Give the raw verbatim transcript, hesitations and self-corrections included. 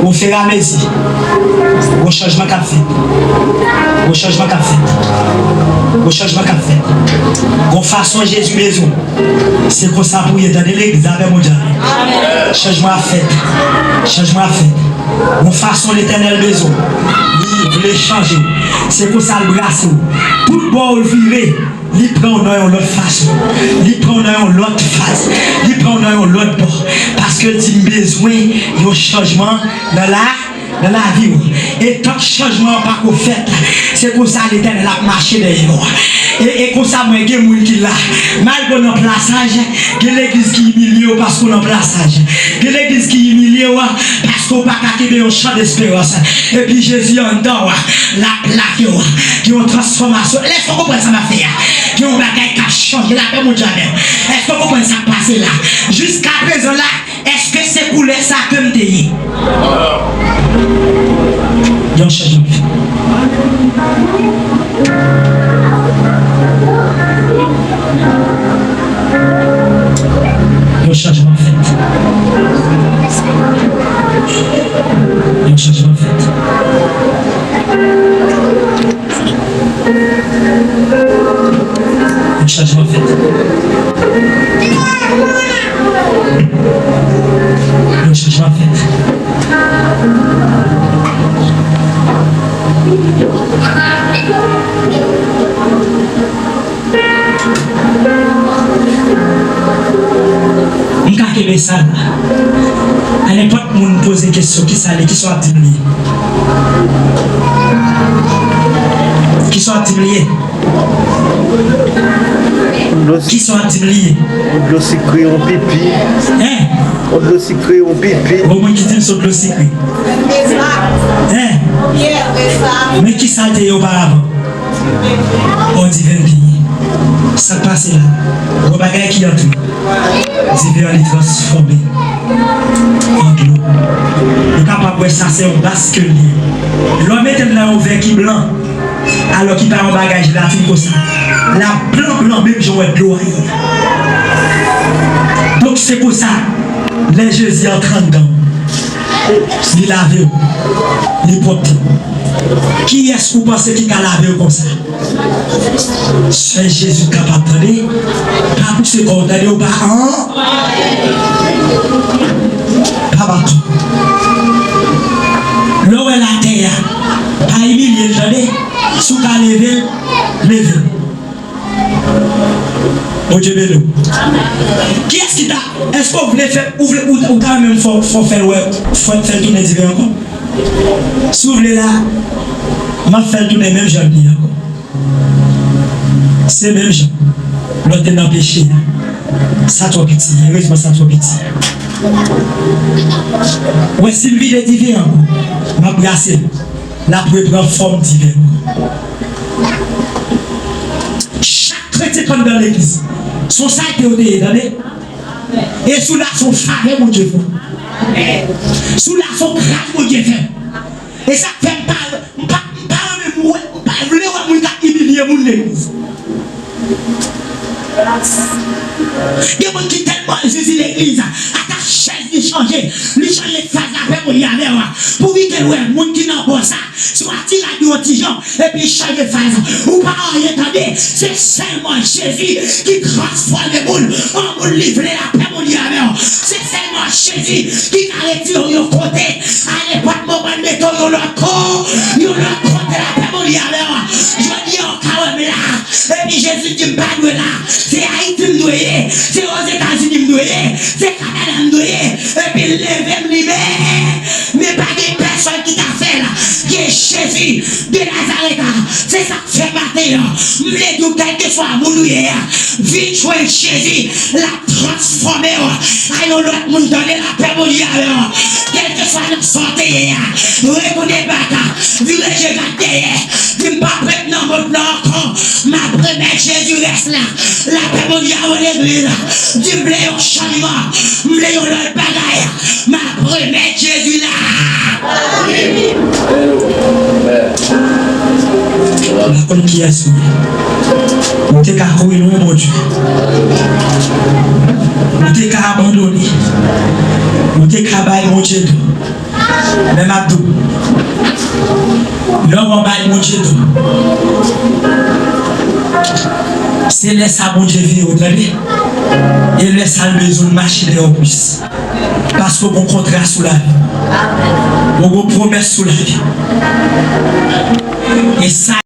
Oferamezi, gon chanjman k ap fèt. Gon chanjman k ap fèt. Gon chanjman k ap fèt. Gon fason Jezi bezwen w. Se konsa pou w ye, tande legliz, avè Bondye avè w. Chanjman ap fèt. Chanjman ap fèt. Gon fason Letènèl bezwen w. Li vle chanje w. Se konsa l brase w. Tout bò w vire, li pran w nan yon lòt fason. Li pran w nan yon lòt faz. Li pran w nan yon lòt bò. Paske l di, "M bezwen yon chanjman nan la, nan lavi w." E tank chanjman an pako fèt, se konsa Letènèl ap mache dèyè w. E, e konsa m wè gen moun ki la. Malgre w nan plasaj, gen legliz ki imilye w paske w nan plasaj. Gen legliz ki imilye w paske w pa ka kenbe yon chan desperans. Epi Jezi anndan w, l ap lave w. Gen yon transfòmasyon. Èske w konprann sa m ap fè a? Gen yon bagay k ap chanje. Lapè Bondye avè w. Èske w konprann sa k pase la? Jiskaprezan la, èske se koulè sa ke m te ye? Yon chanjman. Yon chanjman fèt. Yon chanjman fèt. Yon chanjman fèt. Yon chanjman fèt. M ka kenbe sa la. A nenpòt moun poze kesyon, kisa l ye, kisa w ap di m li ye? Kisa w ap di m li ye? Kisa w ap di m li ye? Yon dlo sikre, yon pipi. Hein? Yon dlo sikre, yon pipi. Bon, moun ki di m se yon dlo sikre. Hein? Men kisa l te ye oparavan? Yon diven te ye. Sa k pase la? Yon bagay ki antre. Diven an li transfòme an dlo. Ou kapab wè sa se yon baskil li ye. Lè w mete l nan yon vè ki blan, alò ki pa yon bagay jelatin konsa, l ap blan blan menm jan w wè dlo a ye. Donk se konsa, lè Jezi antre anndan w, li lave w, li pwòpte w. Kiyès ou panse ki ka lave w konsa? Sèl Jezi kapab, tande. Pa pouse kò w, tande, ou pa an. Pa bat kò. Lè w wè l atè a, pa imilye l, tande. Si w ka leve l, leve l. Bondye beni w. Kiyès ki ta, èske w vle fè, ou vle, ou, ou ta renmen fò, fò fè l wè, fò fè l tounen diven ankò? Si w vle la, m ap fè l tounen menm jan l te ye ankò. Se menm jan. Lè w te nan peche a. Sa twò piti. Erezman, sa twò piti. Ou wè, si m vide diven an, m ap brase l. L ap reprann fòm diven an. Chak kretyen k anndan legliz, se yon salte yo te ye, tande. E sou la, se yon favè Bondye fè w. Sou la, se yon gras Bondye fè w. E sa k fè m pa, m pa, m pa renmen m wè, m pa vle wè moun k ap imilye moun legliz. Gen moun ki tèlman sezi legliz, ata chèz li chanje, li chanje faz lapè Bondye avè w. Pou kite l wè moun ki nan bò sa, swa ti rad yon ti jan, epi chanje faz. Ou pa anyen tande, se sèlman Jezi ki transfòme moun an moun li vle lapè Bondye avè w. Se sèlman Jezi ki ka retire w yon kote, a nenpòt moman l mete w yon lòt ko, yon lòt kote lapè Bondye avè w. Jodi a w ka wè m la, epi Jezi di m pa dwe la. Se Ayiti m dwe ye, se Ozetazini m dwe ye, se Kanada m dwe ye, epi l leve m li menm. Men pa gen pèsòn ki ka fè l. Gen Jezi de Nazarèt la. Se sa k fè maten an, m vle di w, kèlkeswa moun ou ye a, vin jwenn Jezi, l ap transfòme w. A yon lòt moun, tande lapè Bondye avè w. Kèlkeswa nan sa w te ye a, retounen baka, vire je gad dèyè. Di m p ap ret nan mond lan ankò. M ap remèt Jezi rès la. Lapè Bondye a wè legliz la. Di m vle yon chanjman. M vle yon lòt bagay. M ap remèt Jezi la. M pa konn kiyès ou ye. Ou te ka kouri lwen Bondye. Ou te ka abandone. Ou te ka bay Bondye do. Men m ap di w, lè w anba Bondye do, se lè sa Bondye veye w, tande. E lè sa l bezwen w mache dèyè w plis. Paske w gon kontra sou lavi w. Ou gon pwomès sou lavi w. E sa